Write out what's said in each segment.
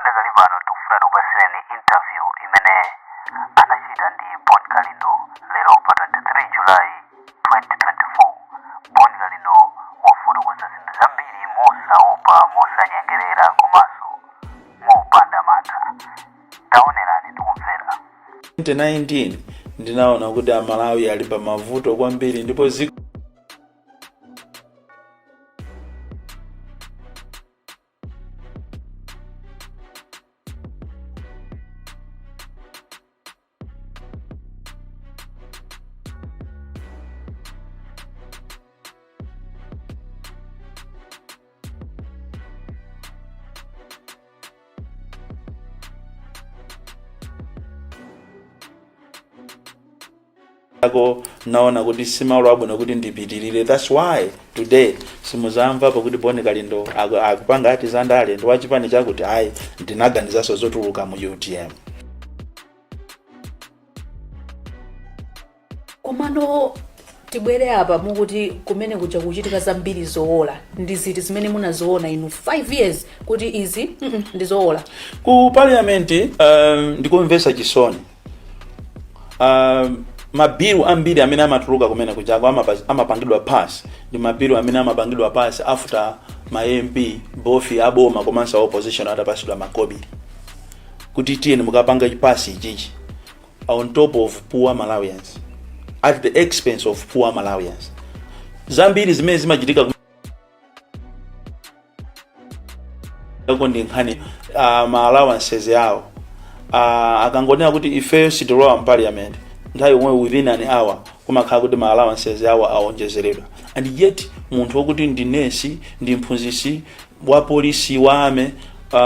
Padakali pano tikufuna tikupatsireni interview imene anachita ndi Bon Kalindo lero pa 23 July 2024. Bon Kalindo wafotokoza zinthu zambiri mosaopa, mosanyengerera komanso mopanda mantha. Taonerani ndikumvera. 2019 ndinaona kuti Amalawi ali pa mavuto kwambiri ndipo dziko ako naona kuti simalo abwino kuti ndipitirire. That's why today simuzamva pakuti Bon Kalindo akupanga ati zandale ndi wachipani chakuti. Ayi, ndinaganizanso zotuluka mu UTM. Komano tibwere apa, mukuti kumene kuja kuchitika zambiri zowola. Ndi ziti zimene munaziona inu 5 years kuti izi ndi zowola? Ku parliament ndikumvetsa chisoni. Mabilu ambiri amene amatuluka kumene kujako amapangidwa pass ndi mabilu amene amapangidwa pass after ma MP both aboma komanso a opposition atapasidwa makobiri kuti tiyeni mukapanga pass ichichi, on top of poor Malawians, at the expense of poor Malawians. Zambiri zimene zimachitika ko ndi nkhani ma allowances yawo. Akangonena kuti ifeyo sitilowa m'parliament, nthawi yomwe within an hour kumakhala kuti ma allowances yawo awonjezeredwa. And yet munthu wokuti ndi nesi, ndi mphunzitsi, wa polisi, wa army,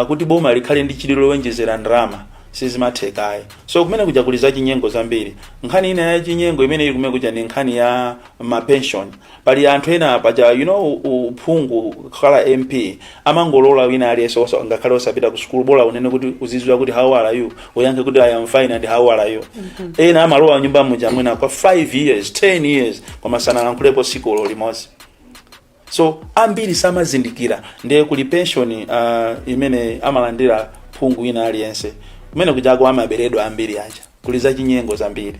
kuti boma likhale ndi chidwi lowonjezera ndalama sizimathekayi. So kumene kuja kuli zachinyengo zambiri. Nkhani ina ya chinyengo imene ili kumene kuja ndi nkhani ya mapension. Pali anthu ena paja, uphungu, kukhala MP, amangolola wina aliyense ngakhale osapita ku sukulu, bola unene kuti uzidziwa kuti "How are you?" uyankhe kuti "I am fine" and "How are you?" Ena amalowa nyumba muja mwina kwa 5 years, 10 years, koma sanalankhulepo sikolo limodzi. So ambiri samazindikira. Ndiye kuli pension imene amalandira phungu ina aliyense kumene kujako, amaberedwa ambiri aja. Kuli zachinyengo zambiri.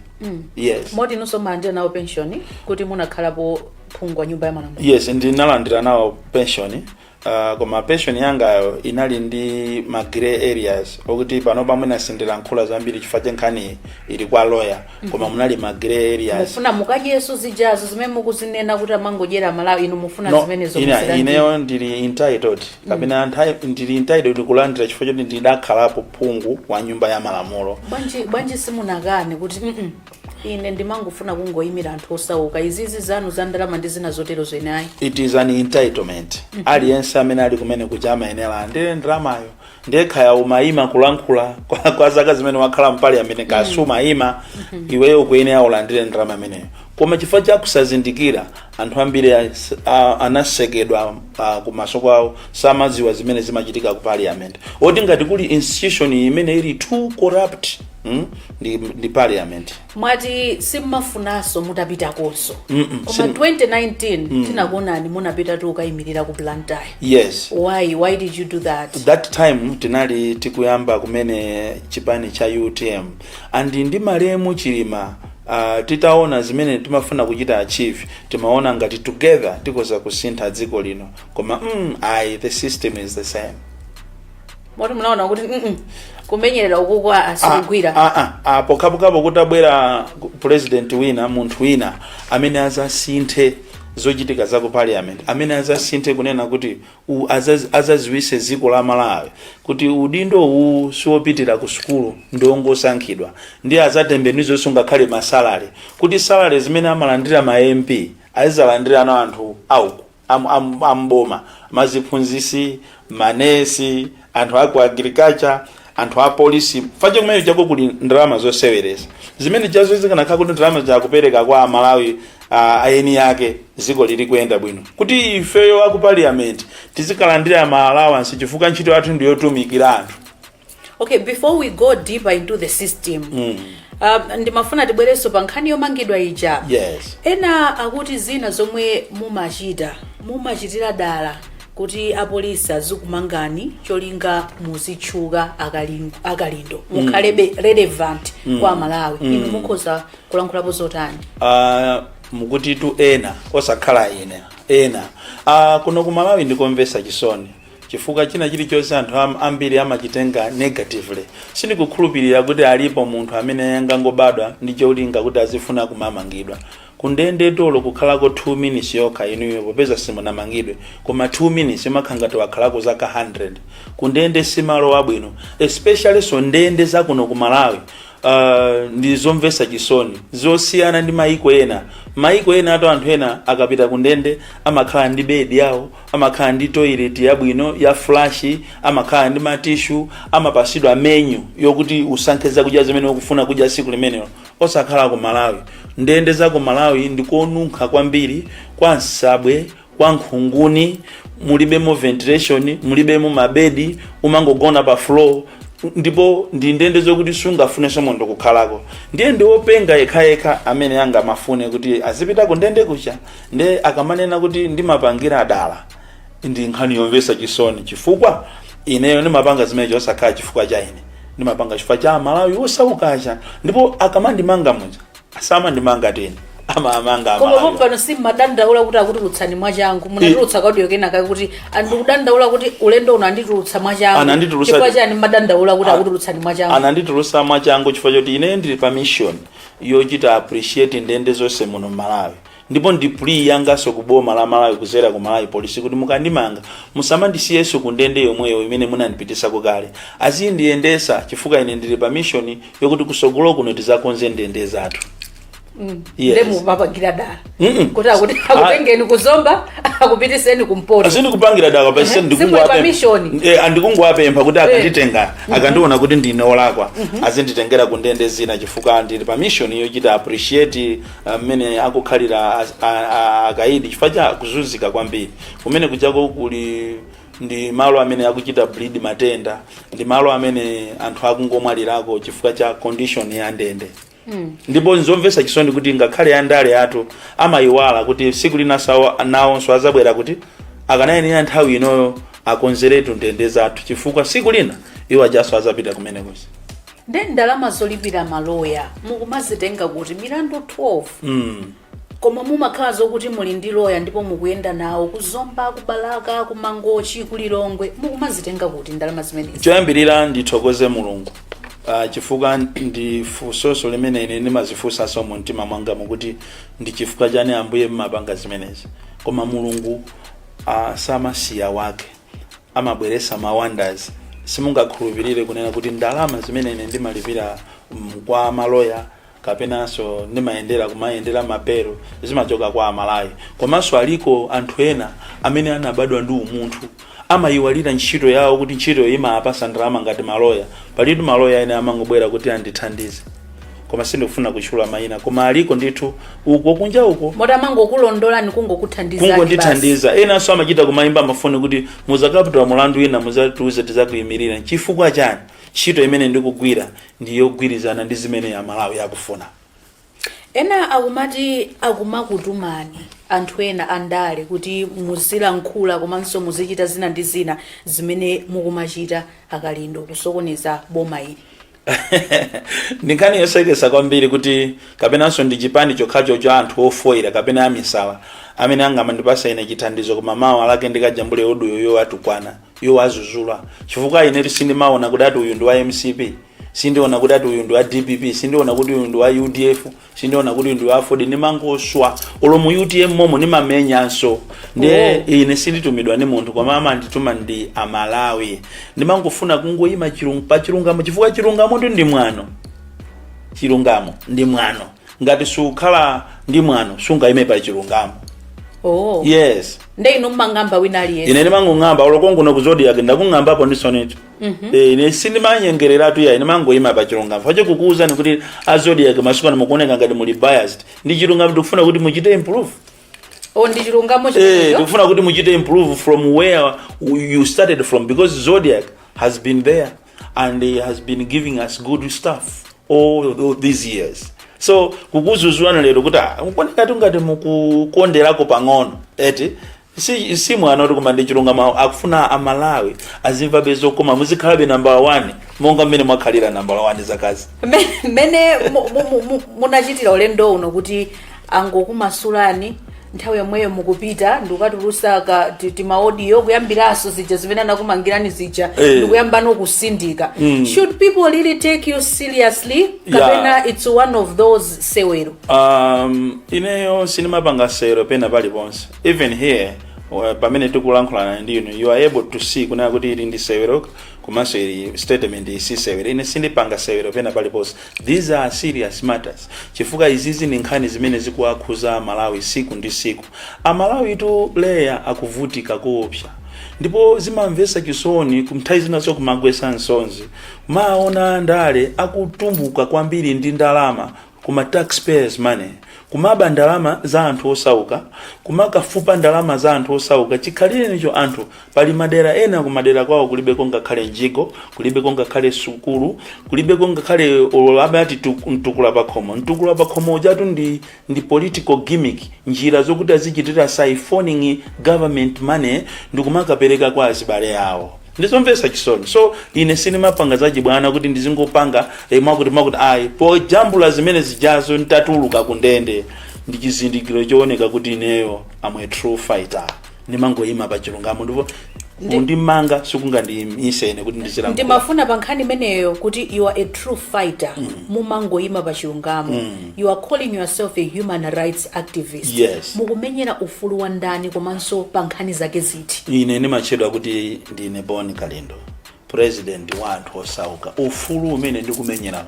Yes. Moti inunso mumalandira nawo pension kuti munakhalapo phungu wa nyumba ya malamulo? Yes, ndinalandira nawo pension, koma pension yangayo inali ndi ma grey areas okuti pano pamwina sindilankhula zambiri chifukwa chenkhani ili kwa lawyer, koma munali ma grey areas. Mufuna mukadyeso zijazo zimene mukuzinena kuti amangodyera Malawi, inu mufuna No, zimenezo ine, ineyo ndili entitled kapena ndili entitled kulandira chifukwa choti ndidakhalapo phungu wa nyumba ya malamulo. Bwanji simunakane kuti ine ndimangofuna kungoyimira anthu osauka, izizi zanu za ndalama ndi zina zotero zenayi"? It is an entitlement. Aliyense amene ali kumene kuja amayenera andire ndalamayo. Ndiye khaya umayima kulankhula kwa zaka zimene wakhala m'parliament, kasi umayima, iweyo ukuyenera ulandire ndalama imeneyo. Koma chifukwa cha kusazindikira, anthu ambiri anasekedwa kumaso kwawo, samadziwa zimene zimachitika ku parliament. Oti ngati kuli institution imene ili too corrupt, ndi parliament. Mwati simmafunanso mutapitakonso, koma 2019 tinakuonani munapita tu ukayimirira ku Blantyre. Yes. Why did you do that? That time tinali tikuyamba kumene chipani cha UTM and ndi malemu Chilima. Titaona zimene timafuna kuchita achieve, timaona ngati together tikoza kusintha dziko lino, koma ayi, the system is the same. Moti munaona kuti kumenyerera ukuku asikugwira? Ah, ah, ah, pokhapokhapo kutabwera president wina, munthu wina amene azasinthe zochitika za ku parliament, amene azasinthe kunena kuti azaziwise dziko la Malawi kuti udindo uwu siwopitira ku sukulu, ndiwongosankhidwa, ndi azatembenuzonso ngakhale ma salary, kuti salary zimene amalandira ma MP azizalandira no anthu auku amboma, maziphunzisi, manesi, anthu aku agriculture, anthu a polisi. Fache kumene chako kuli ndalama zoseweresa zimene chazo zikanakhala kuti ndalama zakupereka kwa Amalawi aeni yake, dziko lili kuyenda bwino. Kuti ifeyo aku parliament tizikalandira ma allowance chifukwa ntchito yathu ndiyotumikira anthu. Okay, before we go deeper into the system, ndimafuna tibwerenso pa nkhani yomangidwa ija. Yes. Ena akuti zina zomwe mumachita mumachitira dala. Kuti apolisi azikumangani cholinga muzitchuka, Akalindo, mukhalebe relevant kwa Malawi, inu mukhoza kulankhulapo zotani? Mukutitu ena, osakhala ine, ena. Kuno ku Malawi ndikomvesa chisoni chifukwa china chilichonse anthu ambiri amachitenga negatively. Sindikukhulupirira kuti alipo munthu amene angangobadwa ndi cholinga kuti azifuna kumamangidwa kundende. Tolo kukhalako 2 minutes yokha inuyo, popeza simunamangidwe, koma 2 minutes imakhala ngati wakhalako zaka 100. Kundende simalo abwino, especially so ndende zakuno ku Malawi. Ndi zomvetsa chisoni, zosiyana ndi maiko ena. Maiko ena ato anthu ena akapita kundende amakhala ndi bedi yawo, amakhala ndi toilet yabwino ya flush, amakhala ndi ma tissue, amapasidwa menu yokuti usankhe zakudya zimene ukufuna kudya tsiku limenelo. Osakhala ku Malawi. Ndende za ku Malawi ndikonunkha kwambiri, kwa nsabwe, kwa nkhunguni, mulibemo ventilation, mulibemo mabedi, umangogona pa floor, ndipo ndi ndende zokuti sungafunenso munthu kukhalako. Ndiye ndi wopenga yekhayekha amene angamafune kuti azipita ku ndende kucha. Ndiye akamanena kuti ndimapangira adala, ndi nkhani yomvetsa chisoni, chifukwa ineyo ndimapanga zimene osakhala chifukwa cha ine, ndimapanga chifukwa cha Amalawi osaukacha. Ndipo akamandimanga muja, asamandimanga tene, amamanga Koma Amalawi. pompano simmadandaula kuti akutulutsani mwachangu? Munatulutsa ka audio kenaka kuti andikudandaula kuti ulendo uno anditulutsa mwachangu. Ananditulutsa- Chifukwa chani mmadandaula kuti akutulutsani mwachangu? Ananditulutsa mwachangu chifukwa choti ine ndili pa mission yochita appreciate ndende zonse muno Mmalawi, ndipo ndi plea yanganso ku boma la Malawi kuzera ku Malawi Police kuti mukandimanga musamandisiyenso ku ndende yomweyo imene munandipitisako kale, azindiyendesa, chifukwa ine ndili pa mission yokuti kusogolo kuno tizakonze ndende zathu. Yes. Nde mumapangira dala kuti akuti akutengeni kuzomba, akupitiseni kumpoto? Sindikupangira dala pa. Simuli pa mission. Andikungowapempha kuti akanditenga, akandiona kuti ndine olakwa, azinditengera ku ndende zina, chifukwa ndili pa mission yochita appreciate mmene akukhalira akaidi, chifukwa cha kuzunzika kwambiri kumene kuchako. Kuli ndi malo amene akuchita breed matenda, ndi malo amene anthu akungomwalirako chifukwa cha condition ya ndende. Ndipo nzomvetsa chisoni kuti ngakhale andale athu amayiwala kuti tsiku lina sawa nawonso azabwera, kuti akanayenera nthawi inoyo akonzeretu ndende zathu, chifukwa tsiku lina iwo ajaso azapita kumenekozi. Nde ndalama zolipira maloya mukumazitenga kuti? Milandu 12, koma mumakhala zokuti muli ndi loya ndipo mukuyenda nawo kuzomba, kubalaka, kumangochi, kulilongwe. Mukumazitenga kuti ndalama zimenezi? Choyambirira ndithokoze Mulungu, chifukwa ndi funsoso limene ine ndimazifunsanso mu mtima mwanga mukuti ndi chifukwa chani Ambuye mmapanga zimenezi. Koma Mulungu samasiya wake, amabweresa ma wonders. Simungakhulupirire kunena kuti ndalama zimene ine ndimalipira kwa maloya kapenanso ndimayendera kumayendera mapero zimachoka kwa Amalawi. Komanso aliko anthu ena amene anabadwa ndi umunthu, amayiwalira ntchito yawo kuti ntchitoyo imapasa ndalama ngati maloya. Palitu maloya ene amangobwera kuti andithandize, koma sindikufuna kutchula mayina, koma aliko ndithu uko kunja uko. Moti amangokulondolani, kungokuthandizani basi. Kungondithandiza. Enanso amachita kumayimba mafoni kuti muzakapitwa mulandu ina muzatiuze, tizakuyimirira. Chifukwa chani? Ntchito imene ndikugwira ndi yogwirizana ndi zimene Amalawi akufuna. Ena akumati akumakutumani anthu ena andale kuti muzilankhula komanso muzichita zina ndi zina zimene mukumachita, Akalindo, kusokoneza boma ili. Ndi nkhani yosekesa kwambiri kuti kapenanso ndi chipani chokhacho cha anthu ofoira kapena amisala amene angamandipasa ine chithandizo, koma mawa lake ndikajambule audio yo atukwana, yo azuzula, chifukwa ine sindimaona kuti ati uyu ndi wa MCP, sindiona kuti ati uyu ndi wa DPP, sindiona kuti uyu ndi wa UDF, sindiona kuti uyu ndi wa AFORD. Ndimangoswa olo mu UTM momo ndimamenyanso. Ndiye ine sinditumidwa ndi munthu, koma amandituma ndi Amalawi. Ndimangofuna kungoyima pa chilungamo, chifukwa chilungamo ndi mwano. Chilungamo ndi mwano. Ngati sukhala ndi mwano, sungayime pa chilungamo. Yes. Nde inu mmang'amba wina aliyense? Ine ndimangong'amba. Olo konkuno ku Zodiak ndakung'ambapo ndisonetu. Ine sindimanyengereratu ya, ine mangoyima pa chilungamo. Fache kukuwuzani kuti a Zodiak masiku ano mukuoneka ngati muli biased, ndi chilungamo. Tikufuna kuti muchite improve. O, ndi chilungamo chimenecho. Tikufuna kuti muchite improve from where you started from, because Zodiak has been there and has been giving us good stuff all these years. So kukuzuzulani lero kuti mukuoneka ngati mukukonderako pang'ono eti. Si mwana kuti, koma ndi chilungamo. Akufuna Amalawi azimvabe zokoma, muzikhalabe number 1 monga mmene mwakhalira number 1 zakazi. Mmene munachitira ulendo uno kuti angokumasulani, nthawi yomweyo mukupita ndikukatulusa ka tima audio, kuyambiranso zija zimene anakumangirani zija, ndikuyambano kusindika, should people really take you seriously kapena it's one of those sewero? Ineyo sindimapanga sewero pena paliponse. Even here, pamene tikulankhulana ndinu, you are able to see kunena kuti ili ndi sewero komanso ili statement si sewero. Ine sindipanga sewero pena paliponse. These are serious matters, chifukwa izizi ndi nkhani zimene zikuwakhuza Amalawi siku ndi siku. Amalawi tu leya akuvutika koopsa, ndipo zimamvetsa chisoni, nthawi zinazo kumagwetsa msozi maona ndale akutumbuka kwambiri ndi ndalama kuma taxpayers' money, kumaba ndalama za anthu osauka, kumakafupa ndalama za anthu osauka. Chikhalirenicho anthu pali madera ena, kumadera kwawo kulibeko ngakhale mjigo, kulibeko ngakhale sukulu, kulibeko ngakhale olo amati mtukula pakhomo. Mtukula pakhomo ujatu ndi political gimmick, njira zokuti azichitira siphoning government money ndikumakapereka kwa azibale awo. Ndizomvetsa chisoni. So ine sindimapanga zachibwana kuti ndizingopanga mwakuti mwakuti, ayi. Pojambula zimene zijazo ntatuluka kundende ndi chizindikiro chooneka kuti ineyo am a true fighter, ndimangoyima pa chilungamo, ndipo kundimanga sikungandiyimise ine kuti ndizilankhula. Ndimafuna pa nkhani imeneyo kuti you are a true fighter, mumangoyima pa chilungamo. You are calling yourself a human rights activist. Yes. Mukumenyera ufulu wa ndani, komanso pa nkhani zake ziti? Ine ndimatchedwa kuti ndine Bon Kalindo, president wa anthu osauka. Ufulu umene ndikumenyerawo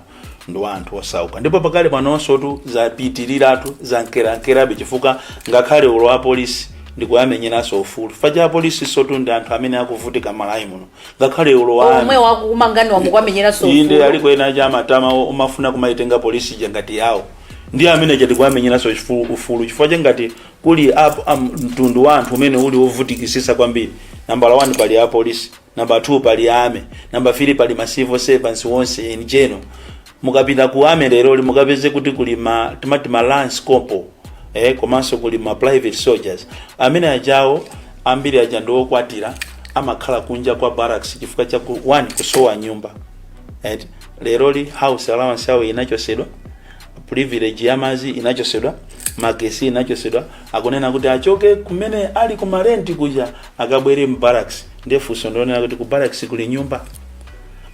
ndi wa anthu osauka, ndipo pakale panonso zapitiliratu, zankerankerabe, chifukwa ngakhale ulo wa polisi ndikuyamenyeranso ufulu. Faja apolisi sotu ndi anthu amene akuvutika Malawi muno, ngakhale ulo wa Omwe wakumangani wamukwamenyeranso Inde. ufulu. Aliko ena aja amatama, umafuna kumaitenga polisi ija ngati yawo, ndi amene chatikuamenyeranso ufulu, chifukwa chengati kuli mtundu wa anthu umene uli wovutikisisa kwambiri, nambala 1 pali apolisi, namba 2 pali army, namba 3 pali ma civil servants wonse in general. Mukapita ku army lero mukapeze kuti kuli ma timati ma lance corporal, komanso kuli ma private soldiers amene ajawo ambiri aja ndi okwatira, amakhala kunja kwa barracks chifukwa cha one, kusowa nyumba. Right? Leroli house allowance yawo inachosedwa, privilege ya mazi inachosedwa, magesi inachosedwa. Akunena kuti achoke kumene ali kumarenti kuja akabwere mbarracks. Ndiye funso ndionena kuti ku barracks kuli nyumba?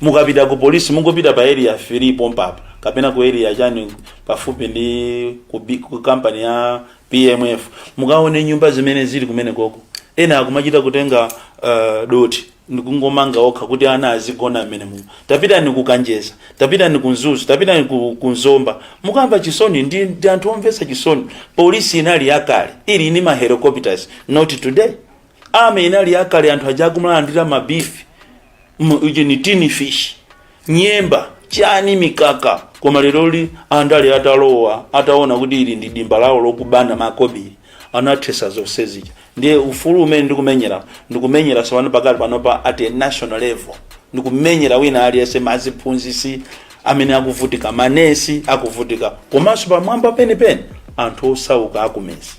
Mukapita ku polisi, mungopita pa Area 3 pompapa kapena ku area chani pafupi ndi ku company ya PMF, mukaone nyumba zimene zili kumene koko. Ena akumachita kutenga doti ndikungomanga okha kuti ana azigona mmene muno. Tapitani ku Kanjeza, tapitani ku Mzuzu, tapitani ku Nzomba, mukamva chisoni. Ndi anthu omvetsa chisoni. Polisi inali yakale ili ndi ma helicopters, not today. Army inali yakale, anthu aja akumalandira ma beef, ichi ni tin fish, nyemba, chani, mikaka. Koma leroli andale atalowa, ataona kuti ili ndi dimba lawo lokubana makobiri, anathesa zonse zija. Ndiye ufulu umene ndikumenyera, ndikumenyera sopano pakali panopa at a national level. Ndikumenyera wina aliyense, maziphunzisi amene akuvutika, manesi akuvutika, komanso pamwamba penipeni anthu osauka akumezi.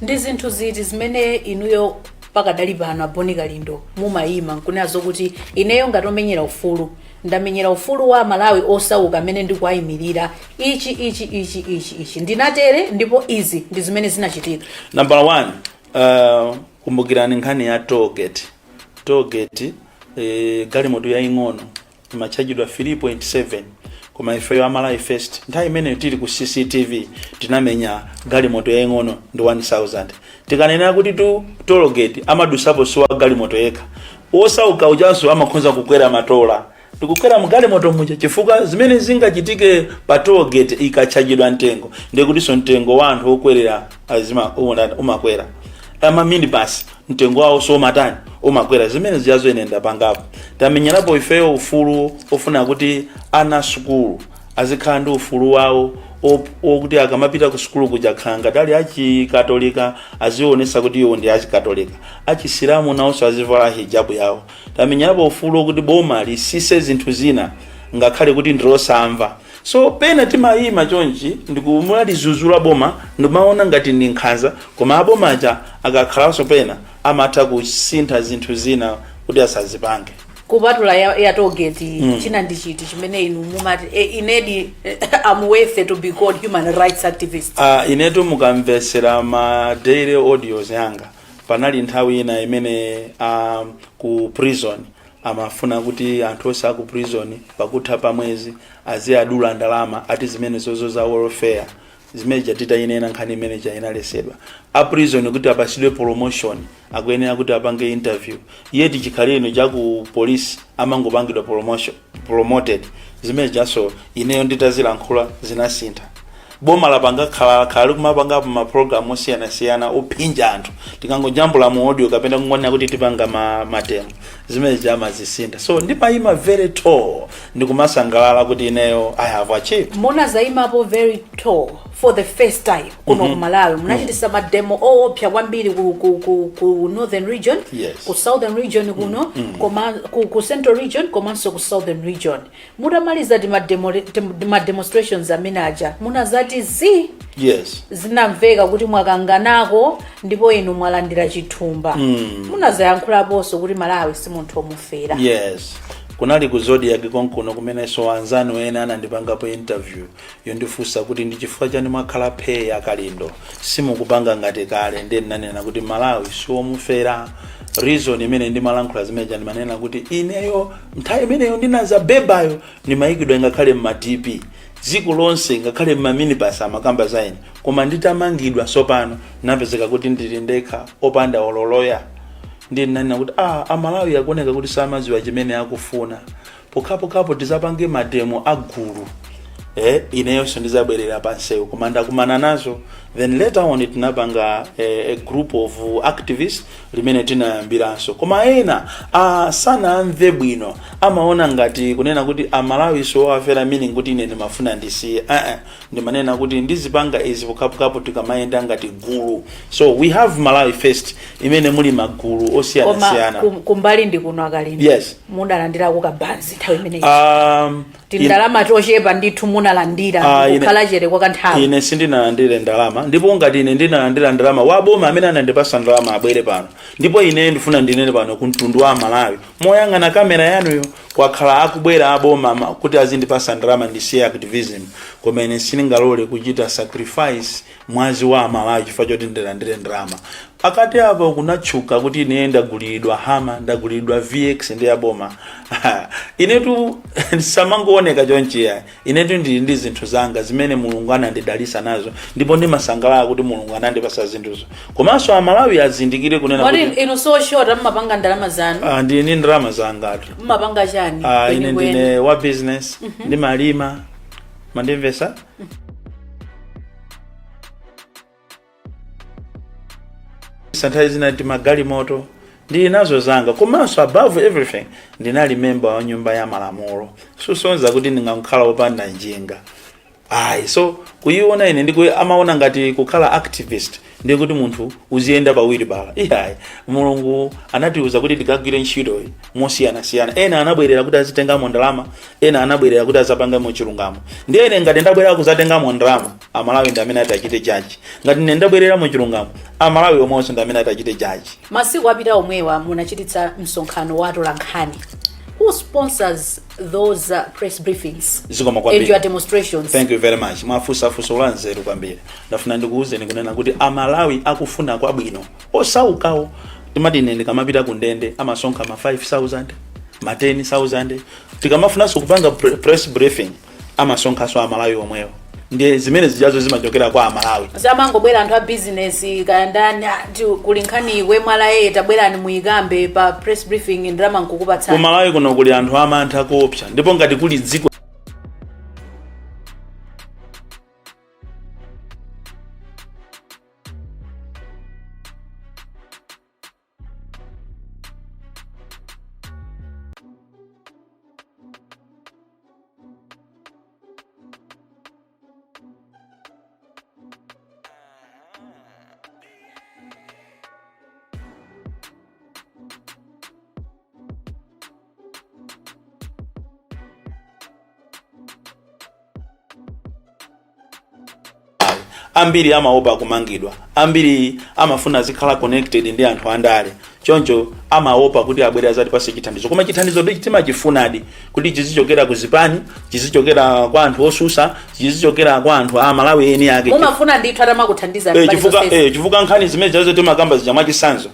Ndi zinthu ziti zimene inuyo pakadali pano, a Bon Kalindo, mumayima nkunena zokuti ineyo ngati omenyera ufulu, ndamenyera ufulu wa Malawi osauka amene ndikuwayimirira, ichi, ichi, ichi, ichi, ichi, ndinatere, ndipo izi ndi zimene zinachitika? Number one, kumbukirani nkhani ya tollgate. Tollgate, galimoto yaying'ono imachajidwa 3.7, koma ifeyo Amalawi First, nthawi imeneyo tili ku CCTV, tinamenya galimoto yaying'ono ndi 1000. Tikanena kuti tu tollgate amadusapo siwa galimoto yekha, osauka ujanso amakhonza kukwera matola ndikukwera mgalimoto muja, chifukwa zimene zingachitike pa tollgate ikachajidwa mtengo, ndikutinso mtengo wa anthu okwerera azima umakwera, ama minibus mtengo wawo so umatani? Umakwera. Zimene ziyazo ine ndapangapo. Tamenyerapo ifeyo ufulu ofuna kuti ana sukulu azikhala ndi ufulu wawo okuti akamapita ku sukulu kuja, khala ngati ali achikatolika azionesa kuti iwo ndi achikatolika, achisilamu nawonso azivala hijabu yawo. Tamenyerapo ufulu okuti boma lisise zinthu zina ngakhale kuti ndilosamva. So pena timayima chonchi ndikumalizuzula boma, ndimaona ngati ndi nkhanza, koma abomaja akakhalanso pena Amatha kusintha zinthu zina kuti asazipange. Kupatula ya tollgate, china ndi chiti chimene inu mumati inedi am worth to be called human rights activist? Inetu mukamvesera ma daily audios yanga, panali nthawi ina imene ku prison amafuna kuti anthu onse aku prison pakutha pa mwezi aziyadula ndalama, ati zimene zozo za welfare. Zimene titayinena nkhani imene inalesedwa. A prison kuti apasidwe promotion akuyenera kuti apange interview, yeti chikhalire cha ku police amangopangidwa promotion, promoted. Zimene jaso ineyo nditazilankhula zinasintha. Boma lapanga khala khala kumapanga ma program osiyanasiyana ophinja anthu. Tikangojambula mu audio kapena kungonena kuti tipanga ma demo, zimene jamazisintha. So ndimayima very tall, ndikumasangalala kuti ineyo I have achieved. Munazayimapo very tall for the first time kuno ku Malawi. Munachitisa ma demo oopsa kwambiri ku Northern Region, ku Southern Region kuno, koma ku Central Region komanso ku Southern Region. Mutamaliza tima demonstrations amene aja, munazati zi zinamveka kuti mwakanganako ndipo inu mwalandira chithumba. Munazayankhulaponso kuti Malawi si munthu omufera. Yes, kunali ku Zodiak konkuno kumenenso anzanu ena anandipangapo interview yondifunsa kuti ndi chifukwa chani mwakhala phee, Akalindo, simukupanga ngati kale. Ndiye ndinanena kuti Malawi siwomufera. Reason imene ndimalankhula zimene ndimanena kuti ineyo nthawi imeneyo ndinazabebayo ndimayikidwa ngakhale mma DP dziko lonse, ngakhale mmaminibus amakamba za ine. Koma nditamangidwa sopano napezeka kuti ndili ndekha opanda ololoya. Ndiye ndinanena kuti Amalawi akuoneka kuti samadziwa chimene akufuna. Pokhapokhapo tizapange ma demo agulu, ineyonso ndizabwerera pansewu. Koma ndakumana nazo. Then later on tinapanga a group of activists limene tinayambiranso, koma ena sanamve bwino, amaona ngati kunena kuti Amalawi siwafera, meaning kuti ine ndimafuna ndisiye. Ndimanena kuti ndizipanga izi pokhapokhapo tikamayenda ngati gulu. So we have Malawi First imene muli magulu Koma osiyanasiyana. Kumbali ndi kuno, Akalindo, mudalandirako kabanzi nthawi imeneyi? Tindalama tochepa ndithu munalandira, kukhala chete kwa kanthawi? Ine sindinalandire ndalama, ndipo ngati ine ndinalandira ndalama, waboma amene anandipasa ndalama abwere pano. Ndipo ine ndifuna ndinene pano ku mtundu wa Malawi, moyang'ana kamera yanuyo, kwakhala akubwera aboma kuti azindipasa ndalama ndisiye activism, koma ine sindingalole kuchita sacrifice mwazi wa Amalawi chifukwa choti ndilandire ndalama. Pakati apo kunatchuka kuti ine ndagulidwa Hummer, ndagulidwa VX ndi aboma. Inetu samangooneka chonchiya. Inetu ndili ndi zinthu zanga zimene Mulungu anandidalisa nazo, ndipo ndimasangalala kuti Mulungu anandipasa zinthuzo. Komanso Amalawi azindikire kunena Kodi kuti inu soshota mmapanga ndalama zanu? Ndili ndi ndalama zangatu. Mmapanga chani Ine kwenikweni? ndine wa business, ndimalima, mandimvesa? Nthawi zina timagalimoto ndili nazo zanga. Komanso above everything ndinali member wa nyumba ya malamulo, susonza kuti ndingakhala wopanda njinga, ayi. So kuiona ine ndiku amaona ngati kukhala activist ndiye kuti munthu uziyenda pawiri bala. Iyayi, Mulungu anatiuza kuti tikagwire ntchitoyi mosiyanasiyana. Ena anabwerera kuti azitengamo ndalama, ena anabwerera kuti azapangamo chilungamo. Ndiye ine ngati ndabwerera kuzatengamo ndalama, Amalawi ndi amene atachite judge. Ngati ine ndabwerera mu chilungamo, Amalawi omwenso ndi amene atachite judge. Masiku apita omwewa munachititsa msonkhano wa atolankhani. Who sponsors those press briefings Zikoma kwambiri. and your demonstrations? Thank you very much, mwafunsafunso la nzeru kwambiri. Ndafuna ndikuwuzeni kunena kuti Amalawi akufuna kwabwino, osaukawo, timati ine ndikamapita ku ndende amasonkha ma 5000, ma 10,000. Tikamafunanso kupanga press briefing amasonkhanso Amalawi omwewo. Ndiye zimene zijazo zimachokera kwa Amalawi. Zamangobwera anthu a business kaya ndani, kuli nkhani iwe mwala ye, tabwerani muyikambe pa press briefing, ndalama nkukupatsani? Ku Malawi kuno kuli anthu amantha koopsa, ndipo ngati kuli dziko Ambiri amaopa kumangidwa, ambiri amafuna azikhala connected ndi anthu andale, choncho amaopa kuti abwere azatipase chithandizo. Koma chithandizo ndi timachifunadi kuti chizichokera ku zipani, chizichokera kwa anthu osusa, chizichokera kwa anthu a Malawi eni ake. Mumafuna ndithu atamakuthandiza Eh, mbali chifukwa zonsezi. chifukwa nkhani zimene zazo timakamba zija, mwachisanzo,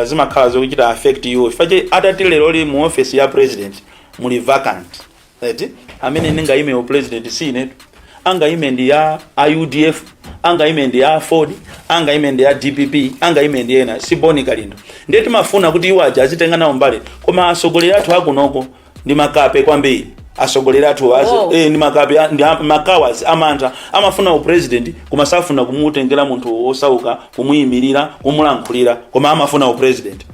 zimakhala zokuchita affect you. Chifukwa atati lero li mu office ya president muli vacant, eti amene ndingayime u president si inetu. Angayime ndi ya UDF, angayime ndi ya AFORD, angayime ndi ya DPP, angayime ndi ena, si Boni Kalindo. Ndiye timafuna kuti iwo aja azitenga nawo mbali. Koma atsogoleri athu akunoko ndi makape kwambiri. Atsogoleri athu azi ndi makape, ndi makawas, amantha. Amafuna upresident koma safuna kumutengera munthu osauka, kumuyimirira, kumulankhulira. Koma amafuna upresident,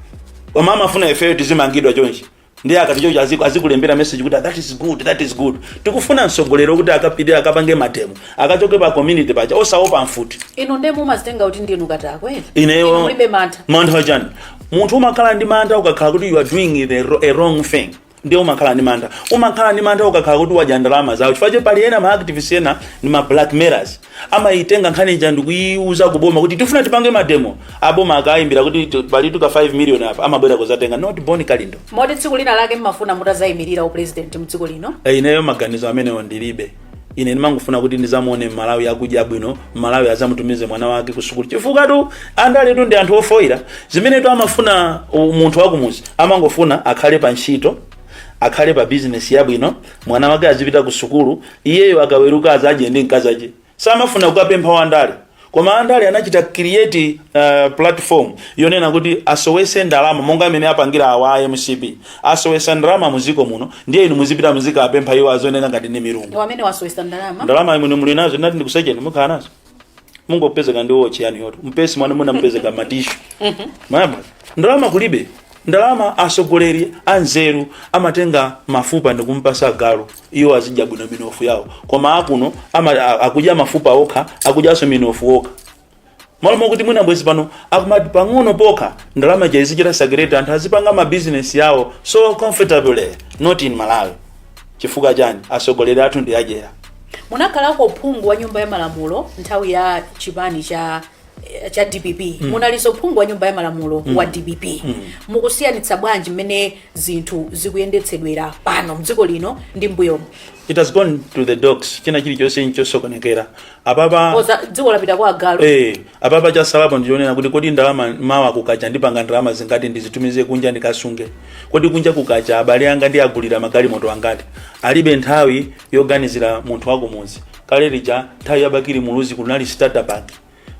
koma amafuna ifeyo tizimangidwa chonchi. Ndiye akati chonchi azikulembera message kuti "That is good, that is good." Tikufuna mtsogoleri kuti akapite akapange mademo, akachoke pa community paja osaopa mfuti. Inu ndiye mumazitenga kuti ndinu katakwe? Ineyo? Inu mulibe mantha? Mantha chani? Munthu umakhala ndi mantha ukakhala kuti you are doing a wrong thing, ndiye umakhala ndi mantha. Umakhala ndi mantha ukakhala kuti wadya ndalama zawo, chifukwa pali ena ma activists ena ndi ma blackmailers, amayitenga nkhani ija ndikuyiuza kuboma kuti tifuna tipange mademo. Aboma akayimbira kuti pali tuka 5 million apa, amabwera kuzatenga. Not Boni Kalindo. Moti tsiku lina lake mmafuna mutazayimirira upresident mdziko lino? Ineyo maganizo amenewo ndilibe. Ine ndimangofuna kuti ndizamuone Mmalawi akudya bwino, Mmalawi azamutumize mwana wake ku sukulu, chifukwa tu andaletu ndi anthu ofoira. Zimenetu amafuna munthu wakumuzi, amangofuna akhale pa ntchito, akhale pa bizinesi yabwino, mwana wake azipita ku sukulu, iyeyo akaweruka azadye ndi mkazi ache. Samafuna kukapempha wandale. Koma andale anachita create platform yonena kuti asowese ndalama, monga amene apangira awa a MCP, asowesa ndalama muziko muno. Ndiye inu muzipita muzikapempha, iwo azioneka ngati ndi milungu. Amene wasowesa ndalama? Ndalama imene muli nazo, ndinati ndikusecheni, mukhala nazo, mungopezeka ndi wochi yani yoto mpesi mwana muna mpezeka matishu mama. Ndalama kulibe ndalama. Asogoleri anzeru amatenga mafupa ndikumpasa galu, iwo azidya bwino minofu yawo. Koma akuno akudya mafupa okha, akudyanso minofu okha. Malo mokuti mwina bwezi pano akumati pang'ono pokha ndalama izichita circulate, anthu azipanga mabizinesi yawo so comfortably. Not in Malawi. Chifukwa chani? Asogoleri athu ndi adyera. Munakhalako phungu wa nyumba ya malamulo nthawi ya chipani cha DPP. Munalinso phungu wa nyumba ya malamulo wa DPP. Mukusiyanitsa bwanji mmene zinthu zikuyendetsedwera pano mdziko lino ndi mbuyomo? It has gone to the dogs. China chilichonse nchosokonekera apapa. Oza dziko lapita kwa agalu. Apapa chasalapo ndionena kuti kodi ndalama mawa kukacha ndipanga ndalama zingati ndizitumize kunja ndikasunge? Kodi kunja kukacha abale anga ndi agulira magalimoto angati? Alibe nthawi yoganizira munthu wakumuzi. Kale lija nthawi ya Bakili Muluzi kunali starter pack,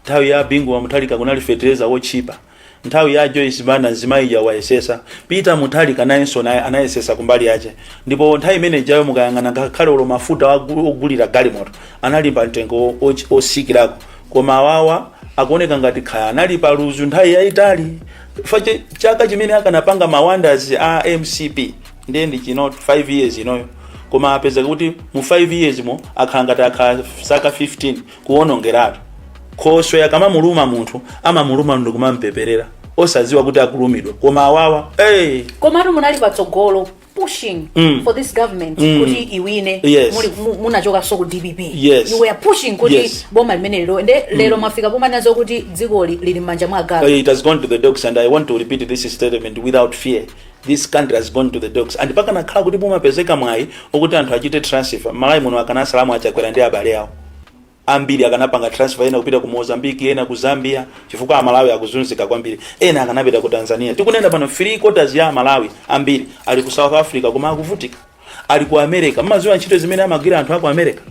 nthawi ya Bingu wa Mutharika kunali fertilizer wotchipa, nthawi ya Joyce Banda mzimayi wayesesa, Peter Mutharika nayenso naye anayesesa kumbali yache. Ndipo nthawi imene ijayo mukayang'ana ngakhale olo mafuta ogulira galimoto anali pa mtengo osikirako. Koma awawa akuoneka ngati khaya anali pa luzu nthawi yayitali. Fache chaka chimene akanapanga ma wonders a MCP ndiye ndi chino 5 years inoyo, koma apezeka kuti mu 5 years mo akhala ngati akhala zaka 15 kuwonongeratu. Khoswe akamamuluma munthu, amamuluma ndikumampeperera osadziwa kuti akulumidwa. Koma awawa, hey! Komatu munali patsogolo pushing for this government kuti iwine. Munachokanso ku DPP. You were pushing kuti boma limene lero nde lero mwafika pomanazo kuti dzikoli lili m'manja mwa agalu. It has gone to the dogs, and I want to repeat this statement without fear: this country has gone to the dogs. And pakanakhala kuti mumapezeka mwayi okuti anthu achite transfer, Malawi muno akanasalamu aChakwera ndi abale awo ambiri akanapanga transfer, ena kupita ku Mozambique, ena ku Zambia, chifukwa Amalawi akuzunzika kwambiri. Ena akanapita ku Tanzania. Tikunena pano three quarters ya Amalawi ambiri ali ku South Africa koma akuvutika, ali ku America. Mmaziwa ntchito zimene amagwira anthu aku America?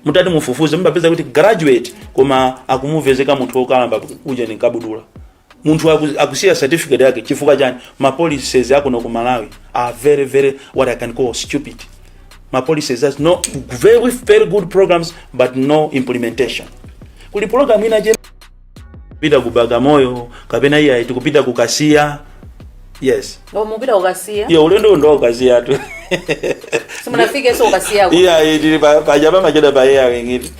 Mutati mufufuze, mumapeza kuti graduate koma akumuvezeka munthu wokalamba uja ni kabudula. Munthu akusiya certificate yake. Chifukwa chani? Ma policies akuno ku Malawi are very very, what I can call, stupid. Ma policies has no very very good programs but no implementation. Kuli program ina je kupita ku Bagamoyo kapena iya tikupita ku Kasiya, yes. Oh, mupita kukasiya? Iyo ulendo ndo Kasiya tu. Simunafikenso kukasiyako? Iya, tili paja pamacheda pa air wingiti.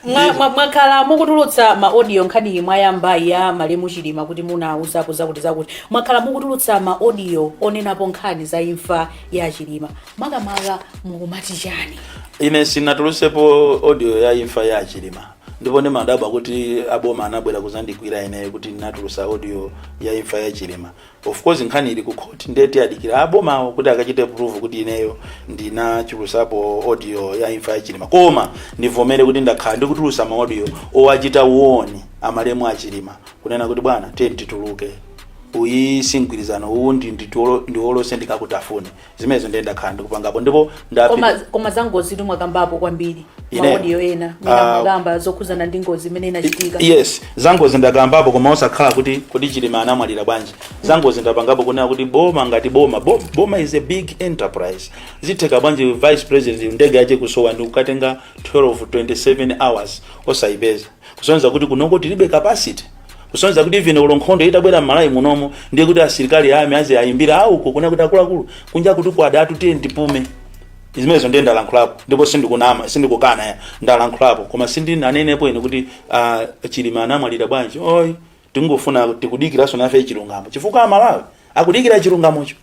Mwakhala mukutulutsa ma audio. Nkhani mwayamba ya malemu Chilima kuti munauzapo zakuti zakuti, mwakhala mukutulutsa ma audio onenapo nkhani za imfa ya Chilima. Makamaka mukumati chani? Ine sinatulusepo audio ya imfa ya Chilima, ndipo ndimadabwa kuti aboma anabwera kuzandigwira ineyo kuti ndinatulusa audio ya imfa ya Chilima. Of course, nkhani ili ku court, ndiye tiyadikira abomawo kuti akachite prove kuti ineyo ndinachulusapo audio ya imfa ya Chilima. Koma ndivomere kuti ndakhala ndikutulusa ma audio owachita warn amalemu a Chilima, kunena kuti, "Bwana, tiye tituluke, uyi si mgwirizano uwu, ndiwolose ndikakutafune." Zimenezo ndiye ndakhala ndikupangapo ndipo Koma za ngozi mwakambapo kwambiri. Ineyo? Ma audio ena mwina mwakamba zokhuzana ndi ngozi imene inachitika. Yes, zangozi ndakambapo, koma osakhala kuti kuti Chilima anamwalira bwanji. Zangozi ndapangapo kunena kuti boma ngati boma, boma is a big enterprise. Zitheka bwanji vice president ndege yache kusowa ndi kukatenga 12 27 hours osayipeza? Kusonyeza kuti kunoko tilibe capacity, kusonyeza kuti even ulo nkhondo itabwera m'Malawi munomo, ndiye kuti asilikali ame azi ayimbira auko kunena kuti, "Akuluakulu, kunja kuti kwadatu, tiye tipume." Zimenezo ndiye ndalankhulapo, ndipo sindikunama, sindikukana ya ndalankhulapo, koma sindinanenepo ine kuti Chilima anamwalira bwanji. Oyi, tingofuna tikudikiranso nafe chilungamo, chifukwa Amalawi akudikira chilungamocho.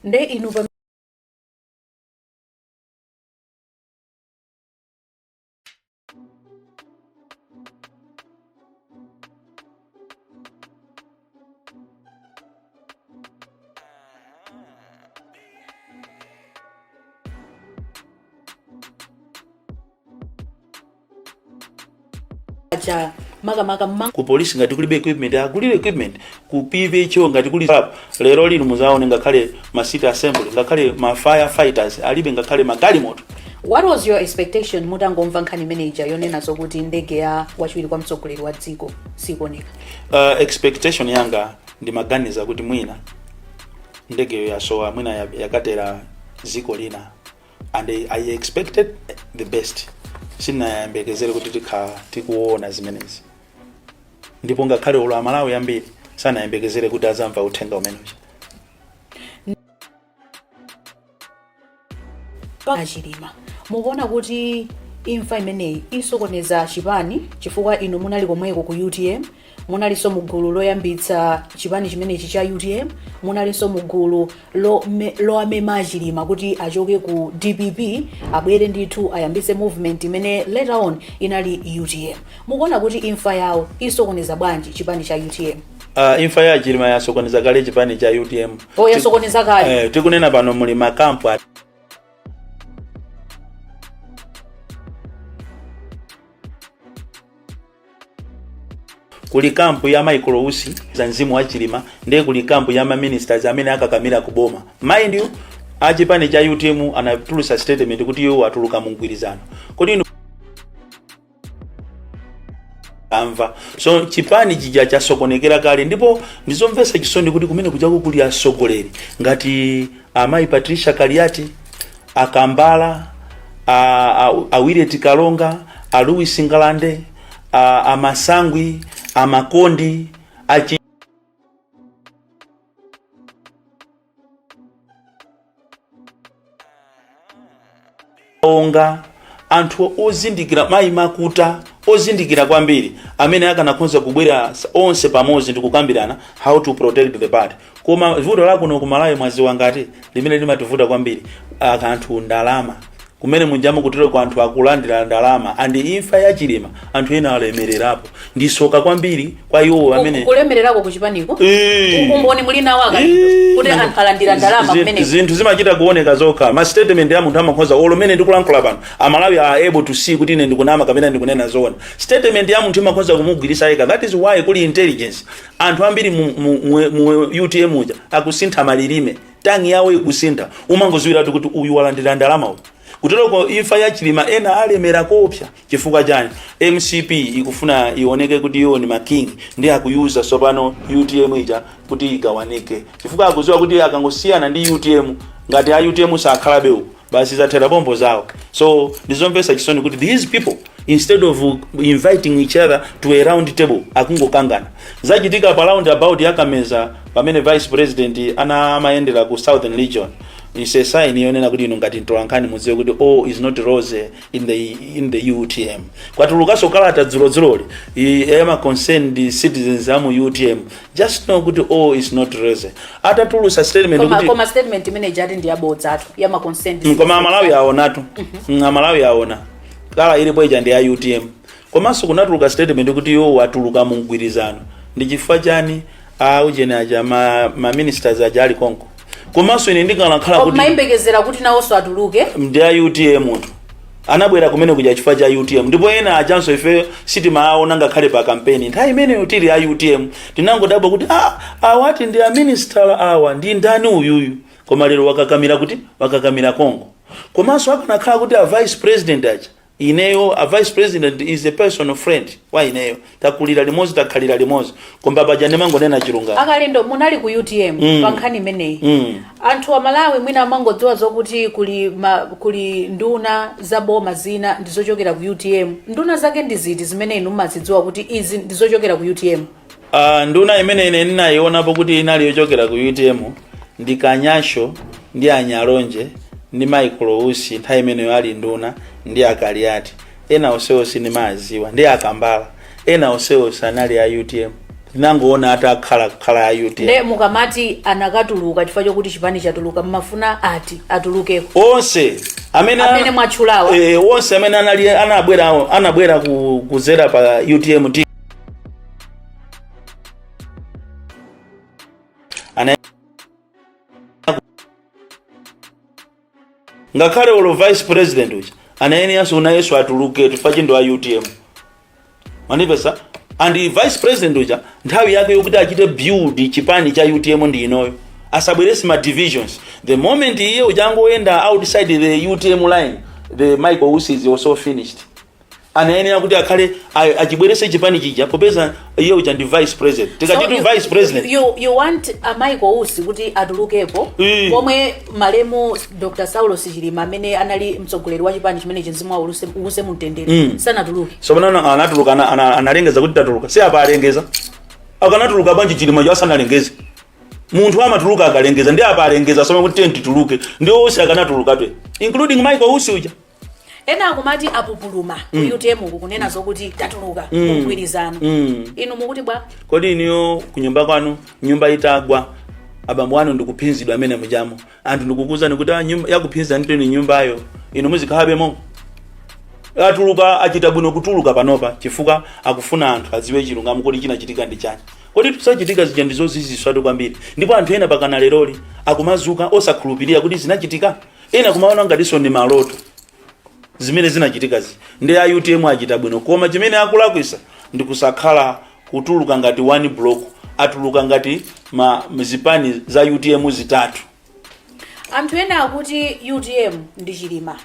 Nde inu pa cha makamaka Ku polisi ngati kulibe equipment, akulire equipment. Ku PVHO ngati kuli lero lino muzaone ngakhale ma city assembly, ngakhale ma firefighters alibe ngakhale magalimoto. What was your expectation mutangomva nkhani imeneyi yonena zokuti ndege ya wachiwiri kwa mtsogoleri wa dziko sikuoneka? Expectation yanga, ndimaganiza kuti mwina ndegeyo yasowa, mwina yakatera dziko lina, and I expected the best. Sindinayembekezere kuti tikhala tikuona zimenezi, ndipo ngakhale ulo Amalawi ambiri sanayembekezere kuti azamva uthenga umenewu. Achilima, mukuona kuti imfa imeneyi isokoneza chipani? Chifukwa inu munali komweko ku UTM, munalinso mu gulu loyambitsa chipani chimenechi cha UTM, munalinso mu gulu loamema Achilima kuti achoke ku DPP, abwere ndithu ayambitse movement imene later on inali UTM. Mukuona kuti imfa yawo isokoneza bwanji chipani cha UTM? Imfa ya Chilima yasokoneza kale chipani cha UTM. Oh, yasokoneza kale. Eh, tikunena pano muli makampu kuli kampu ya Michael Usi za mzimu wa Chilima, ndiye kuli kampu ya maministers amene akakamira kuboma. Mind you, achipani cha UTM anatulusa statement kuti iwo atuluka mu mgwirizano. Kodi inu amva? So chipani chija chasokonekera kale, ndipo ndizomvetsa chisoni kuti kumene kuchako kuli atsogoleri ngati amayi Patricia Kaliati, Akambala, a Willet Kalonga, a Louis Ngalande, a Masangwi, a Makondi, achi onga anthu ozindikira, mayi Makuta, ozindikira kwambiri, amene akanakhoza kubwera onse pamodzi ndi kukambirana how to protect the party. Koma vuto lakuno kumalawi, mwaziwa ngati limene limativuta kwambiri, akanthu ndalama kumene munjamu kutero ku anthu akulandira ndalama, and imfa ya Chilima anthu ena alemererapo. Ndisoka kwambiri kwa iwo amene Kulemererako kuchipaniko? Umboni muli nawo, Akalindo, kuti anthu alandira ndalama kumeneko? Zinthu zimachita kuoneka zokha. Ma statement ya munthu amakhoza, olo mene ndikulankhula pano, Amalawi are able to see kuti ine ndikunama kapena ndikunena zoona. Statement ya munthu imakhoza kumugwirisa yekha. That is why kuli intelligence. Anthu ambiri mu UTM uja akusintha malilime, tongue yawo ikusintha, umangoziwiratu kuti uyu walandira ndalama uyu. Kuteroko imfa ya Chilima ena alemera kopsa. Chifukwa chani? MCP ikufuna ioneke kuti iwo ni making, ndi akuyuza tsopano UTM ija kuti igawanike, chifukwa akuziwa kuti akangosiyana ndi UTM, ngati a UTM sakhalabe uku, basi zathera bombo zawo. So ndizomvetsa chisoni kuti these people, instead of inviting each other to a round table, akungokangana. Zachitika pa round about yakameza pamene vice president ana amayendera ku Southern Region. Is a sign yonena kuti inu ngati mtolankhani mudziwe kuti all is not rosy in the UTM. Kwatulukanso kalata dzulodzuloli ya concerned citizens amu UTM. Just know kuti all is not rosy. Atatulusa statement Koma, kuti koma statement imene ijati ndi yabodzatu, ya ma concerned. Koma Amalawi aonatu. Amalawi aona kala ilipo ija ndi ya UTM. Komanso kunatuluka statement kuti iwo watuluka mu mgwirizano. Ndi chifukwa chani aujeni aja ma ministers aja ali konko? Komanso ine ndikanakhala kuti Mayembekezera kuti nawonso atuluke? Ndi a UTM tu, anabwera kumene kuja chifukwa cha UTM. Ndipo ena achanso ife sitimaona ngakhale pa kampeni nthawi imeneyo tili a UTM. Tinangodabwa kuti, ah, awati ndi a minister, awa ndi ndani uyuyu? Koma lero wakakamira kuti wakakamira konko. Komanso akanakhala kuti a vice president aja, ineyo a vice president is a personal friend wa ineyo, takulira limodzi, takhalira limodzi, koma paja ndimangonena chilungamo. Akalindo, munali ku UTM pa nkhani imeneyi. Anthu amalawi mwina amangodziwa zokuti kuli nduna za boma zina ndizochokera ku UTM. Nduna zake ndi ziti zimene inu mumazidziwa kuti izi ndizochokera ku UTM? Nduna imene ine ndinayionapo kuti inali yochokera ku UTM ndi Kanyasho ndi Anyalonje ndi Michael Usi, nthawi imeneyo ali nduna, ndi Akaliati. Ena onsewo sindimaziwa, ndi Akambala. Ena onsewo sanali a UTM, tinangoona atakhala kukhala a UTM. Nde mukamati anakatuluka chifukwa chokuti chipani chatuluka, mmafuna ati atulukeko? Onse amene Amene mwatchulawa? Onse amene anali anabwera kuzera pa UTM ana ngakhale olo vice president uja anayeneranso nayenso atuluke chifukwa ndi wa UTM, manipesa. And vice president uja nthawi yake yokuti achite build chipani cha UTM ndi inoyo, asabwerese ma divisions. The moment iye uchangoyenda outside the UTM line, the Michael Usi is also finished. Anayenera kuti akhale achibwerese chipani chija popeza iye uja ndi vice president. Tikati So vice president you want a Michael Usi kuti atulukepo pomwe malemu Dr Saulos Chilima, amene anali mtsogoleri wa chipani chimenechi, mzimu wawo uwuse mumtendere, sanatuluke? So pano anatuluka, analengeza kuti tatuluka. Si apa alengeza? Akanatuluka bwanji Chilima asanalengeze? Munthu amatuluka akalengeza. Ndi apa alengeza soma kuti tenti tuluke, ndi onse akanatuluka twe, including Michael Usi uja. Ena akumati apupuluma ku UTM uku kunena zokuti tatuluka mgwirizano. Inu mukuti bwa? Kodi iniyo kunyumba kwanu, nyumba itagwa, abambo anu ndikuphinzidwa amene mujamo, anthu ndikukuzani kuti, ah, nyumba yakuphinza nditoni nyumbayo, inu muzikhalabemo? Atuluka, achita bwino kutuluka panopa chifukwa akufuna anthu adziwe chilungamo. Kodi chinachitika ndi chani? Kodi tusachitika zija ndi zoziziswatu kwambiri, ndipo anthu ena pakana leroli akumazuka osakhulupirira kuti zinachitika. Ena kumaona ngatinso ndi maloto zimene zinachitikazi. Ndi a UTM achita bwino, koma chimene akulakwisa ndi kusakhala kutuluka ngati one block. Atuluka ngati ma zipani za UTM zitatu. Anthu ena akuti UTM ndi Chilima,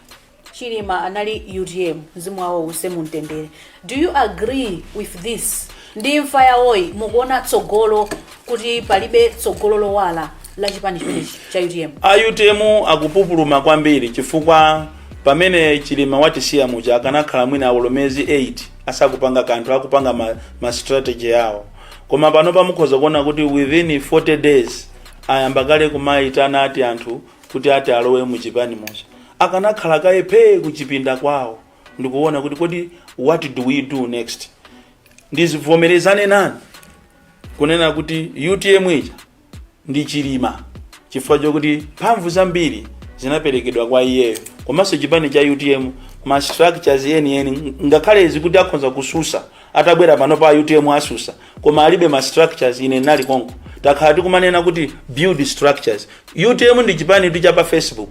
Chilima anali UTM, mzimu wawo use mumtendere. Do you agree with this? Ndi imfa yawoyi, mukuona tsogolo kuti palibe tsogolo lowala la chipani chimenechi cha UTM? A UTM akupupuluma kwambiri chifukwa pamene Chilima watisiya muja, akanakhala mwina awolo miyezi 8 asakupanga kanthu, akupanga ma strategy yawo. Koma pano pamukhoza kuona kuti within 40 days ayamba kale kumayitana ati anthu kuti ati alowe muchipani muja. Akanakhala kaye phee kuchipinda kwawo ndikuona kuti kodi what do we do next? Ndizivomerezane nani kunena kuti UTM ija ndi Chilima, chifukwa chokuti mphamvu zambiri zinaperekedwa kwa iyeyo. Komanso chipani cha UTM, ma structures enieni, ngakhale izi kuti akhoza kususa, atabwera pano pa UTM asusa, koma alibe ma structures. Ine nali konko, takhala tikumanena kuti build structures. UTM ndi chipani tu cha pa Facebook,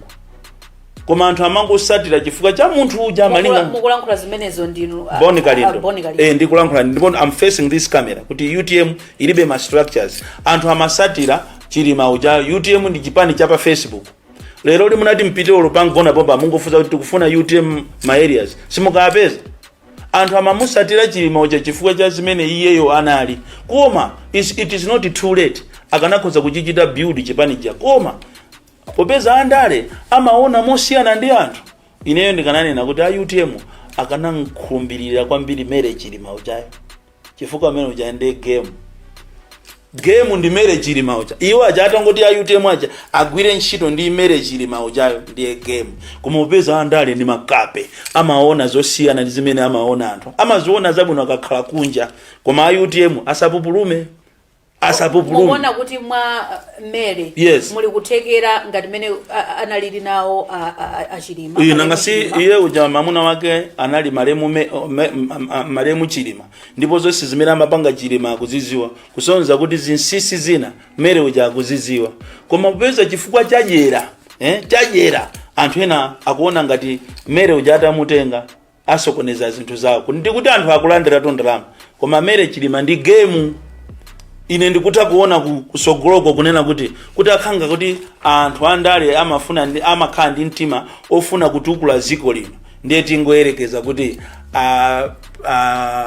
koma anthu amangosatira chifukwa cha munthu uja malinga Mukulankhula zimenezo ndinu Boni Kalindo. Boni Kalindo. Ndikulankhula ndipo I'm facing this camera kuti UTM ilibe ma structures. Anthu amasatira Chilima uja. UTM ndi chipani cha pa Facebook. Lero limunati mpite olo pangona pomba, mungofunsa kuti tikufuna UTM ma areas, simukapeza. Anthu amamusatira Chilima uja chifukwa cha zimene iyeyo anali. Koma it is not too late, akanakhoza kuchichita build chipani cha. Koma popeza andale amaona mosiyana ndi anthu, ineyo ndikananena kuti a UTM akanankhulumbirira kwambiri Mary Chilima ujayo, chifukwa amene uja ndi game. Game ndi Mary Chilima uja. Iwo aja atangoti a UTM aja agwire ntchito ndi Mary Chilima ujayo, ndiye game. Koma upeza andale ndi makape, amaona zosiyana ndi zimene amaona anthu. Amaziona zabwino akakhala kunja. Koma a UTM asapupulume, asapupulume. Mukuona kuti mwa Mary muli kuthekera ngati mene analili nawo a Chilima? Iye nanga si iye uja mamuna wake anali malemu malemu Chilima, ndipo zonse zimene amapanga Chilima akuziziwa, kusonyeza kuti zinsinsi zina Mary uja akuziziwa. Koma popeza chifukwa chadyera, chadyera, anthu ena akuona ngati Mary uja atamutenga asokoneza zinthu zawo, ndikuti anthu akulandiratu ndalama. Koma Mary Chilima ndi game. Ine ndikutha kuona kusogoloko kunena kuti akhanga kuti anthu andale amafuna ndi amakhala ndi mtima ofuna kutukula dziko lino, ndiye tingoyerekeza kuti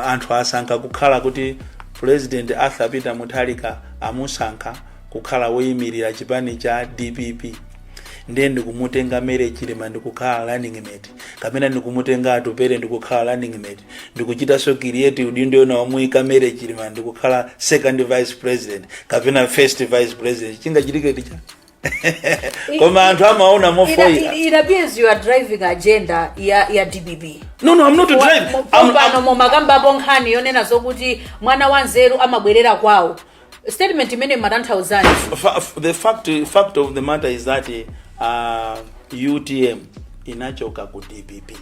anthu asankha kukhala kuti President Arthur Peter Mutharika amusankha kukhala woyimirira chipani cha DPP, ndiye ndikumutenga Mary Chilima ndikukhala running mate, kapena ndikumutenga Atupele ndikukhala running mate, ndikuchitanso create udindo ena wamuyika Mary Chilima ndikukhala second vice president kapena first vice president, chingachitike ticha? Koma anthu amaona mofoira. It appears you are driving agenda ya DPP. No, I'm not driving. Pano mumakambapo nkhani yonena zokuti mwana wa nzeru amabwerera kwawo. Statement imene matanthauzani? The fact of the matter is that UTM inachoka ku DPP,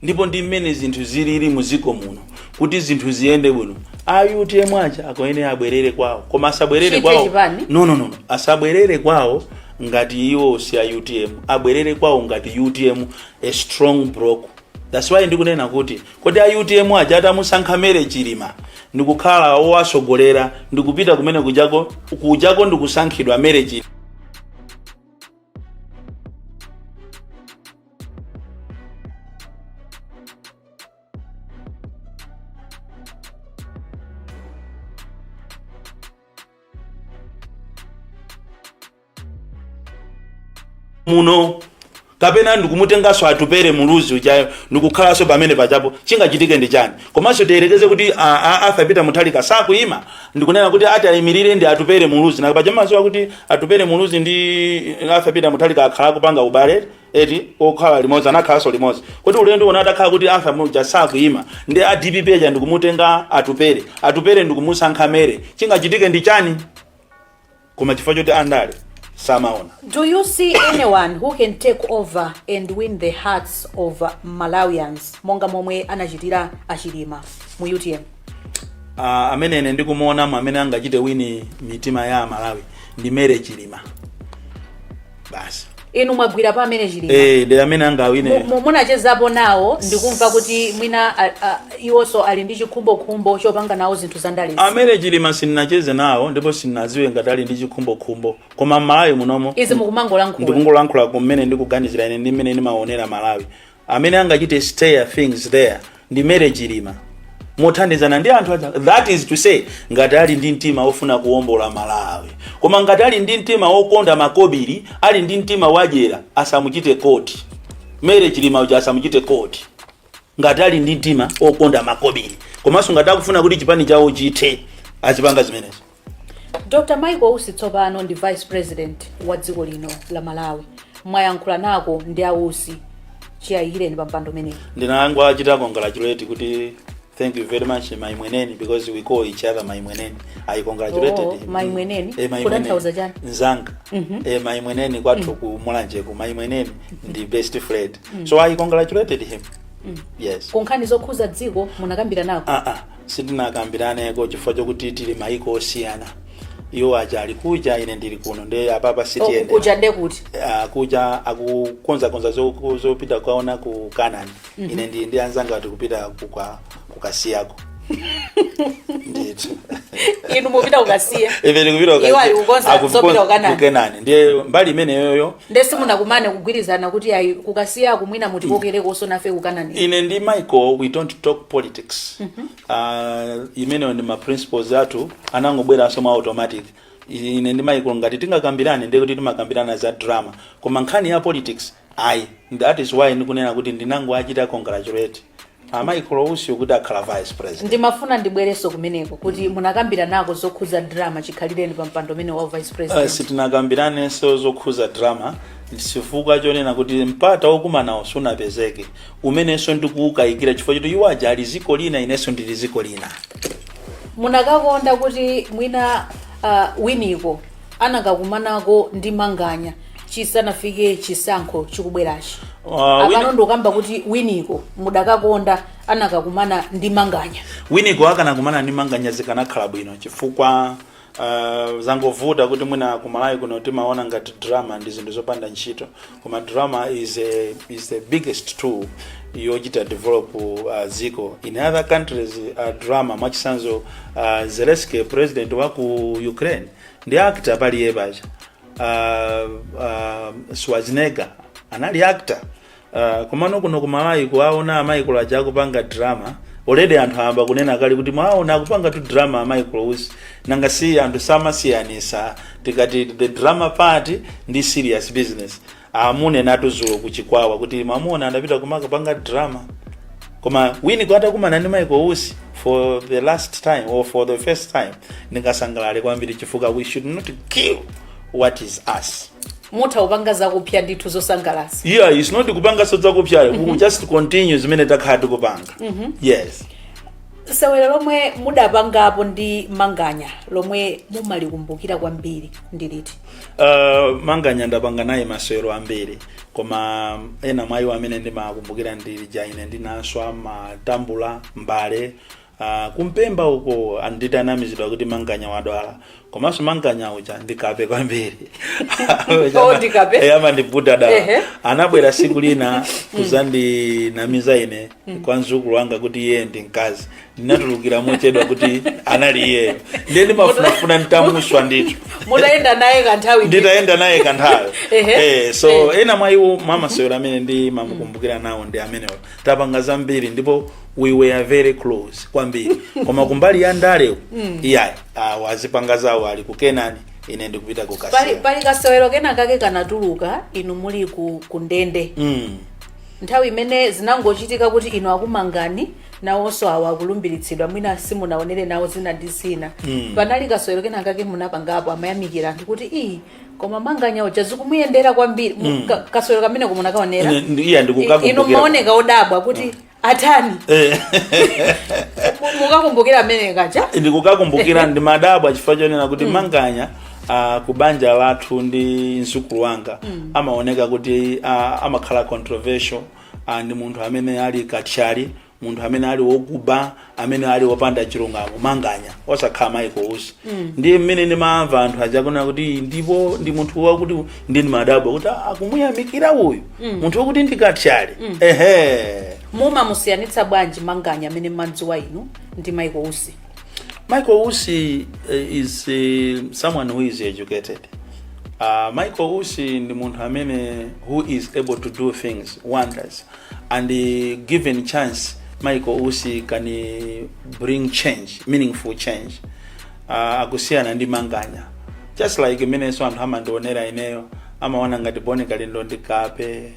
ndipo ndi mmene zinthu zilili muziko muno, kuti zinthu ziyende bwino, a UTM aja akuyenera abwerere kwawo, koma asabwerere Chite kwawo chipani? No, asabwerere kwawo ngati iwo si a UTM, abwerere kwawo ngati UTM, a strong block. That's why ndikunena kuti kodi a UTM aja atamusankha Mary Chilima ndikukhala owasogolera, ndikupita kumene kujako ndikusankhidwa Mary Chilima muno, kapena ndikumutenganso Atupele Muluzi ujayo ndikukhalanso pamene pachapo, chingachitike ndi chani? Komanso tiyerekeze kuti Arthur Peter Mutharika sakuyima, ndikunena kuti ati ayimirire ndi Atupele Muluzi, na paja maziwa kuti Atupele Muluzi ndi Arthur Peter Mutharika akhala kupanga ubale eti, okhala limodzi, anakhalanso limodzi. Kuti ulendo uno atakhala kuti Arthur muja sakuyima, ndi a DPP aja ndikumutenga Atupele, Atupele ndikumusankha Mary, chingachitike ndi chani? Koma chifukwa choti andale samaona. Do you see anyone who can take over and win the hearts of Malawians monga momwe anachitira aChilima mu UTM? Amene ine ndikumuona amene angachite win mitima ya Amalawi ndi Mary Chilima basi. Inu mwagwira pa amene Chilima? Eh, ndi amene angawine. Munachezapo nawo ndikumva kuti mwina iwonso ali ndi chikhumbokhumbo chopanga nawo zinthu za ndalezi? Amene Chilima sindinacheze nawo, ndipo sindinadziwe ngati ali ndi chikhumbokhumbo, koma m'Malawi munomo Izi mukumangolankhula. Ndikungolankhula kumene ndikuganizira ine ndi mmene ndimaonera Malawi. Amene angachite steer things there ndi Mary Chilima mothandizana ndi anthu aja. That is to say, ngati ali ndi mtima wofuna kuwombola Malawi. Koma ngati ali ndi mtima wokonda makobiri, ali ndi mtima wadyera, asamuchite court Mary Chilima uja, asamuchite court ngati ali ndi mtima wokonda makobiri. Komanso ngati akufuna kuti chipani chawo chithe, azipanga zimenezo. Dr Michael Usi tsopano ndi vice president wa dziko lino la Malawi. Mwayankhula nako ndi aUsi chiyayikireni pa mpando umenewu? Ndinangoachita congratulate kuti thank you very much, my mweneni, because we call each other my mweneni. I congratulated Oh, him. my mweneni? Eh, my Kutanthauza mweneni. chani? Nzanga. Eh, my mweneni kwathu ku Mulanje ku my mweneni ndi best friend, so I congratulated him, yes. Ku nkhani zokhuza dziko munakambira nako? Ah, ah, sitinakambiraneko chifukwa chokuti tili maiko osiyana. Iwo aja ali kuja, ine ndili kuno, ndiye apapa sitiyende. Kuja nde kuti? Ah, kuja akukonzakonza zopita kukaona ku Canaan. Ine ndi anzanga ati kupita kukasiyako ndithu. Inu mupita kukasiya? Ife tikupita. Iwo ali kukonza zopita ku Canaan. Ku Canaan, ndiye mbali imeneyoyo. Nde simunakumane kugwirizana kuti ayi, kukasiyako mwina mutikokerekonso nafe ku Canaan? Ine ndi Michael, we don't talk politics. Imeneyo ndi ma principles athu, anangobweranso mwa automatic. Ine ndi Michael ngati tingakambirane, ndiye kuti timakambirana za drama, koma nkhani ya politics ayi. That is why ndikunena kuti ndinangoachita congratulate. A Michael Usi kuti akhala vice president. Ndimafuna ndibwerenso kumeneko kuti munakambira nako zokhuza drama chikhalireni pa mpando umene wa vice president? Sitinakambiranenso zokhuza drama chifukwa chonena kuti mpata wokumanawo sunapezeke, umenenso ndikuwukayikira chifukwa choti iwo aja ali ziko lina, inenso ndili ziko lina. Munakakonda kuti mwina Winiko anakakumanako ndi Manganya chisanafike chisankho chikubwerachi? Apano ndikukamba kuti Winiko mudakakonda anakakumana ndi Manganya? Winiko akanakumana ndi Manganya zikanakhala bwino, chifukwa zangovuta kuti mwina kumalawi kuno timaona ngati drama ndi zinthu zopanda ntchito, koma drama is the biggest tool yochita develop dziko. In other countries, drama, mwachitsanzo Zelensky, president wa ku Ukraine, ndi actor paliye pacha. Schwarzenegger anali actor. Komano kuno kumalawi kuwaona a Michael aja akupanga drama, already anthu ayamba kunena kale kuti mwaona akupanga tu drama a Michael Usi. Nanga si anthu samasiyanisa tikati the drama part ndi serious business? Amunenatu zulo kuchikwawa kuti mwamuona adapita kumakapanga drama. Koma Winiko atakumana ndi Michael Usi for the last time or for the first time, ndingasangalale kwambiri chifukwa we should not kill what is us. Mutha kupanga zakupya ndithu zosangalatsa. Yeah, it's not kupanga zakupyayo. We will just continue zimene takhala tikupanga, yes. Sewero lomwe mudapangapo ndi Manganya lomwe mumalikumbukira kwambiri ndi liti? Manganya ndapanga naye masewero ambiri, koma ena mwa iwo amene ndimakumbukira ndi lija ine ndinaswa matambula, mbale, kumpemba uko, anditanamizidwa kuti Manganya wadwala. Komanso Manganya uja ndikape kwambiri. Oh, ndikape. Eh, amandiputa dala. Anabwera siku lina kuzandinamiza ine kwa mzukulu wanga kuti iye ndi mkazi. Ndinatulukira mochedwa kuti anali iyeyo, ndiye ndimafunafuna ntamuswa ndithu. Mutayenda naye kanthawi. Nditayenda naye kanthawi. So ena mwa iwo, mwa masewero amene ndimamukumbukira nawo ndi amenewo. Tapanga zambiri ndipo we were very close kwambiri, koma kumbali ya ndale iyayi, awo azipanga zawo, ali ku Kenani, ine ndikupita ku Kasiya. Pali kasewero kena kake kanatuluka inu muli ku ndende, nthawi imene zinangochitika kuti inu akumangani, nawonso awo akulumbiritsidwa, mwina simunaonere nawo zina ndi zina. Panali kasewero kena kake munapangapo, amayamikira anthu kuti iyi, koma Manganya uja zikumuyendera kwambiri. Kasewero kamene kumunakaonera? Iya, ndikukakumbukira. Inu maoneka odabwa kuti atani. Mukakumbukira amene kaja? Ndikukakumbukira, ndimadabwa chifukwa chonena kuti Manganya ku banja lathu ndi mzukulu wanga amaoneka kuti amakhala controversial, ndi munthu amene ali katchali, munthu amene ali wokuba, amene ali wopanda chilungamo, Manganya, osakhala Michael Usi. Ndiye mmene ndimamva anthu aja kunena kuti ndipo ndi munthu wakuti, ndi ndimadabwa kuti akumuyamikira uyu munthu wakuti ndi katchali, ehe. Mumamusiyanitsa bwanji Manganya amene mmadziwa inu ndi Michael Usi? Michael Usi is someone who is educated. Michael Usi ndi munthu amene who is able to do things wonders, and given chance, Michael Usi can bring change, meaningful change. Akusiyana ndi Manganya, just like imenenso anthu amandionera ineyo, amaona ngati Bon Kalindo ndi kape.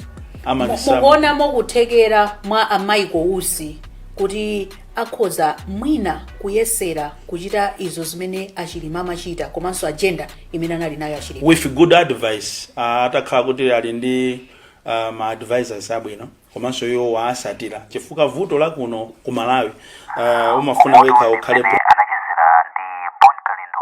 Mukuonamo kuthekera mwa a Michael Usi kuti akhoza mwina kuyesera kuchita izo zimene Achilima amachita, komanso agenda imene anali nayo Achilima? With good advice, atakhala kuti ali ndi ma advisors abwino, komanso iwo waasatira, chifukwa vuto la kuno ku Malawi, umafuna wekha ukhale Imene anachezera ndi Bon Kalindo.